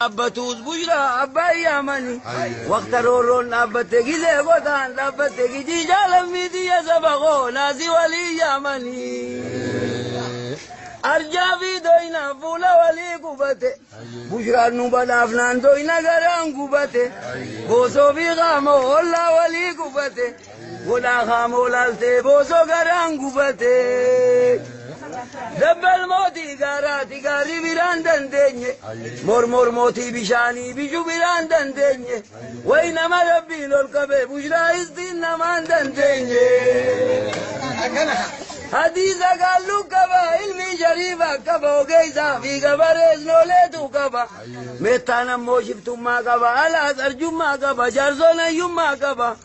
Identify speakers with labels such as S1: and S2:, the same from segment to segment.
S1: Dhaabbatus Bushraa abbaa yaamani. Waqta roorroon dhaabbatte gizee gotaan dhaabbatte gijii jaalamii xiyya saba koo naasii walii yaamani. Arjaa fi doyna fuula walii gubate. Bushraan nu badhaafnaan doyna garaan gubate. Boosoo fi qaamoo hollaa walii gubate. Godhaa qaamoo laaltee boosoo garaan gubate. Dabbal mootii gaaraati gaarii biraan dandeenye. Mormor mootii bishaanii bishu biraan dandeenye. Wayi nama rabbiin ol qabe bushraa istiin namaan dandeenye. Hadiisa gaalluu qaba ilmi shariifa qaba ogeessaa fi gabarees nooleetu qaba. Meettaan ammoo shiftummaa qaba alaas arjummaa qaba jaarsoon hayyummaa qaba.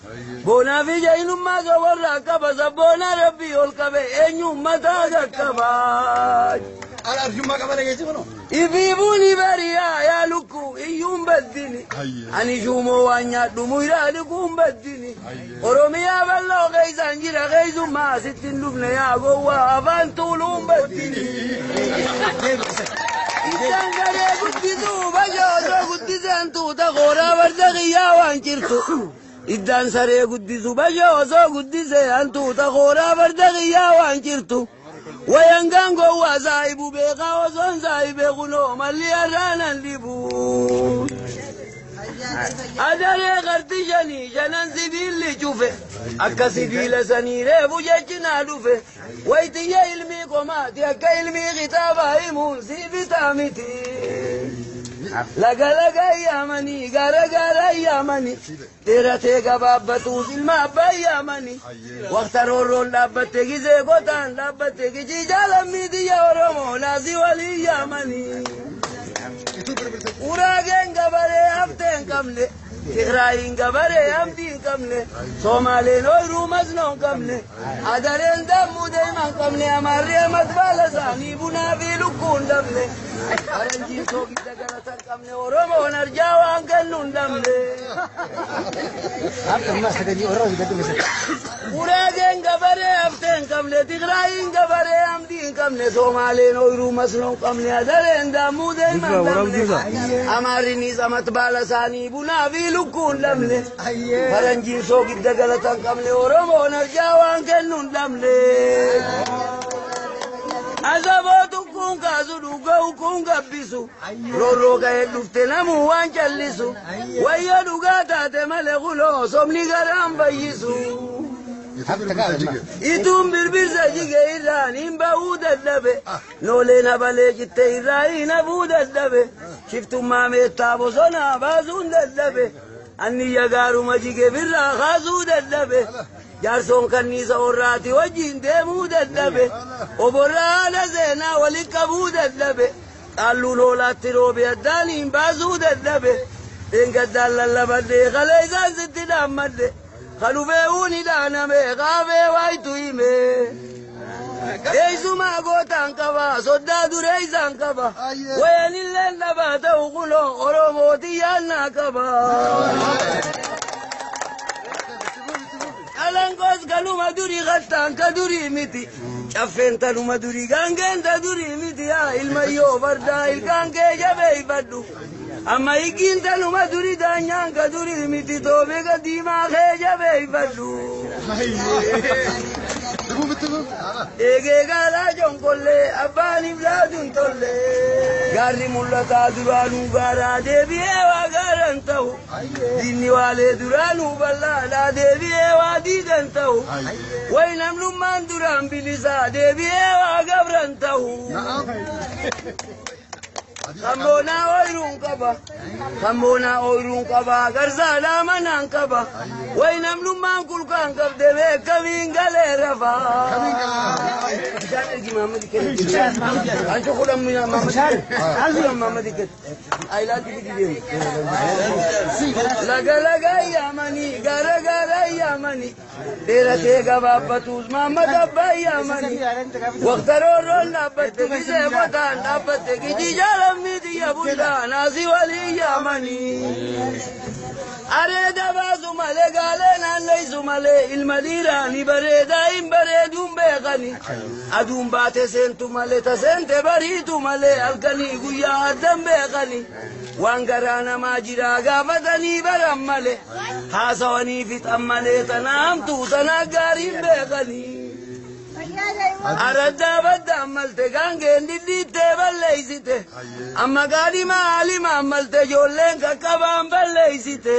S1: Boonaa fi jahinummaa soborraa qaba sabboona rabbii ol qabe eenyummataa qaqqaba.
S2: Arjummaa qaba dhageessi kunoo.
S1: Ifiibuun bariyaa yaa lukkuu iyyuun baddini. Ani shuumoo waan nyaadhu muyraa dhiquun baddini. Oromiyaa bal'oo keessaan jira keessummaa asitti hin dhufne yaa gowwaa afaan tuuluun baddini. Isaan garee guddisuu bashoosoo guddiseen tuuta kooraa farda kiyyaa waan jirtu. Iddaan saree guddisu bashoosoo guddisee hantuuta kooraa farda kiyyaa waan jirtu. Wayangaan gowwaa saahibu beekaa osoon saahibee kunoo malli har'aanan dhibu. Adaree qarti shanii shanan sibiilli cufe akka sibiila sanii reefu jechinaa dhufe waytiyya ilmii qomaati akka ilmii kitaabaa himuun sii bitaa miti. Laga laga yaamanii gaara gaara yaamanii dheeratee gabaabbatuus ilma abbaa yaamanii waqta roorroon dhaabbatte gizee gotaan dhaabbatte gijii jaalammii xiyya Oromoo naasii walii yaamanii. Uraageen gabaree haftee hin qabne Tigraayin gabaree hamdii hin qabne Somaaleen ooyiruu masnoo hin qabne Adareen dammuu deemaa hin qabne Amaarri amas baala isaanii bunaa fi lukkuu hin dhabne Faranjiin soogidda galata hin qabne Oromoon arjaa waan kennu hin dhabne. Uraageen gabaree haftee hin qabne Tigraayin gabaree hamdii hin qabne Somaaleen ooyiruu masnoo hin qabne Adareen dammuu deemaa hin dhabne Amaarrinis amat baala isaanii bunaa fi lukkuu hin dhabne Faranjiin soogidda galata hin qabne Oromoon arjaa waan kennu hin dhabne. Asabootu kun kaasu dhuga'u kun gabbisu roorroo ga'ee dhufte namuu waan callisu wayyoo dhugaa taate malee kuloo sobni garaan fayyisu. Ituun birbirsa jige irraan hin ba'uu dadhabe nooleen habalee citte irraa hin hafuu dadhabe shiftummaa meettaa bosonaa baasuun dadhabe anniyya gaaruma jige birraa kaasuu dadhabe. Jaarsoon kanniisa orraati wajjin deemuu dadhabe oborraa haala seenaa waliin qabuu dadhabe qaalluun hoolaatti roobe addaaniin baasuu dadhabe dheengaddaan lallabadhe kalee isaan sitti dhaammadhe kalufee uuni dhaaname qaafee waayitu hime. Eessumaa gootaan qaba soddaa duree isaan qaba wayanillee dhabaa ta'u kunoo Oromooti yaannaa qaba. Alankoos kanuma durii kattaan ka durii miti. Caffeen tanuma durii gaangeen ta durii miti yaa ilmayyoo fardaa ilkaan kee jabeeffadhu. Amma higgiin tanuma durii daanyaan ka durii miti toobee diimaa kee jabeeffadhu. Eegee gaalaa jonkollee abbaan iblaatuun tollee. Gaarri mul'ataa duraanuu gaaraa deebi'ee waa gaaran ta'u. Diinni waalee duraanuu bal'aadhaa deebi'ee waa diidan ta'u. Wayi namnummaan duraan bilisaa deebi'ee waa gabran ta'u. Kamboonaa ooyiruun qaba. Kamboonaa ooyiruun qaba. Garsaadhaa manaan qaba. Wayi namnummaan kulkaan qabde beekamiin galee rafa. Bishaan ergi Maamadi kenna. Ancho kudhan Maamadi kenna. Kudhan Maamadi kenna. Ayilaatti fidi deemu. Laga laga yaamanii gaara gaara yaamanii dheeratee gabaabbatuus Maamad abbaa yaamanii waqta roorroon dhaabbatte gizee qotaan dhaabbatte gijii jaalamii. Lammii xiyya bulchaa naasii walii yaamanii. Areeda baasu malee gaalee naanneessu malee ilma dhiiraa ni bareedaa hin bareeduun beekani. Aduun baate seentu malee ta seente bariitu malee halkanii guyyaa addan beekani. Waan garaa namaa jiraa gaafatanii baran malee haasawanii fixan malee tana hamtuu tana gaariin beekani. Araddaa badda ammalte gaangeen dhidhiittee balleeysite. Amma gaadhima haalima ammalte ijoolleen qaqqabaan balleeysite.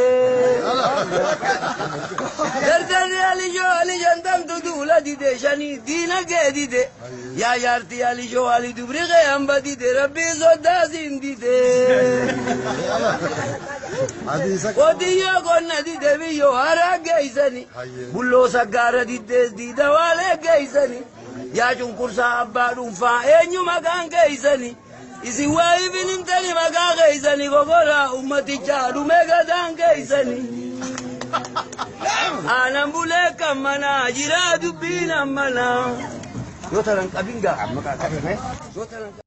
S1: Dardarri alishoo ali shantamtu duula dide shanii diinagee dide. Yaa jaartii alishoo ali dubri qee hamba dide rabbii soddaasiin dide. Qotiyyoo qonna dide biyyoo haraa geeysani. Bulloo saggaara diddees diida waalee geeysani. Yaa cunqursaa abbaa dhuunfaa eenyu maqaan geeysani. Isin waa ifin hintani maqaa geeysani gogoraa ummatichaa dhume gadaan geeysani. Aanan bulee kan manaa jiraa dubbiin ammanaa. Yoo tanan qabin gaa. Yoo tanan.